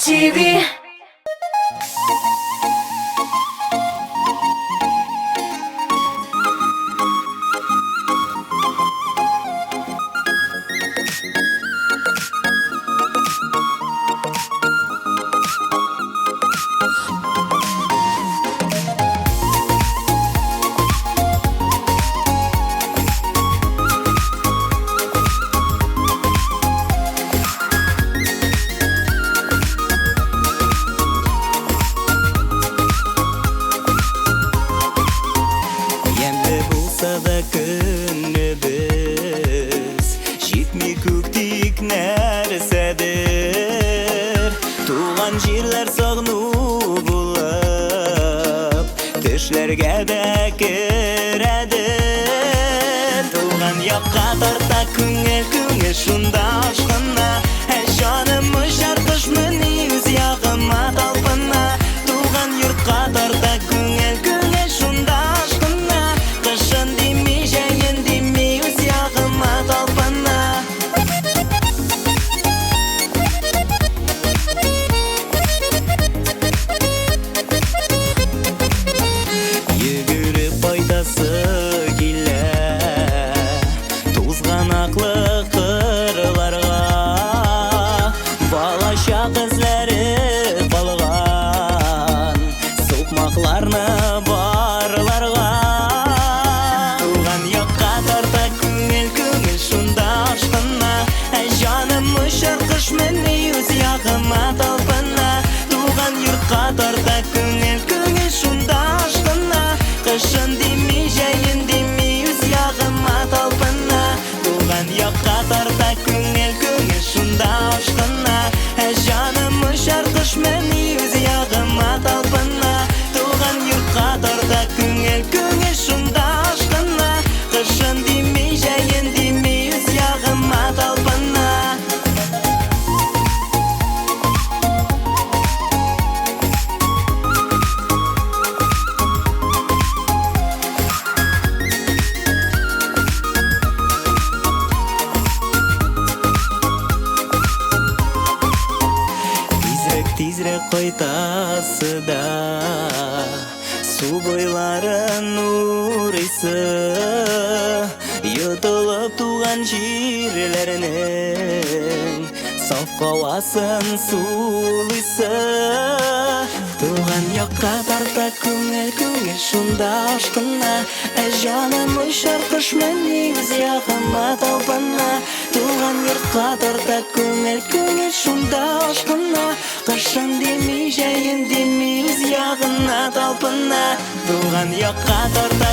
TV. Ямьле булса да көнебез, җитми күк тик нәрсәдер. Туган җирләр сагыну булып төшләргә дә керәдер. Туган якка тарта күңел, күңел шунда ашкына. Ә җаным очар кош мени үз ягыма талпына. Туган йортка тарта күңел, күңел шунда ашкына. Кышын дими, җәен дими, үз ягыма талпына. Йөгереп кайтасы килә тузганаклы кырларга. Балачак эзләре калган сукмакларны барларга. Туган якка тарта күңел, күңел шунда ашкына. Ә җаным очар кош мени үз ягыма талпына. Туган йортка тарта күңел, күңел шунда ашкына. Кышын дими, җәен дими, үз ягыма талпына. Туган якка тарта күңел, күңел шунда ашкына. Ә җаным очар кош мени үз ягыма талпына. Туган йортка тарта күңел, күңел шунда ашкына. Кышын дими, җәен дими, үз ягыма талпына. Тизрәк, тизрәк кайтасы да, су буйларын урыйсы, йотылып туган җирләрнең саф һавасын сулыйсы. Туган якка тарта күңел, күңел шунда ашкына. Ә җаным очар кош мени үз ягыма талпына. Туган йортка тарта күңел, күңел шунда ашкына. Кышын дими, җәен дими, үз ягына талпына. Туган якка тарта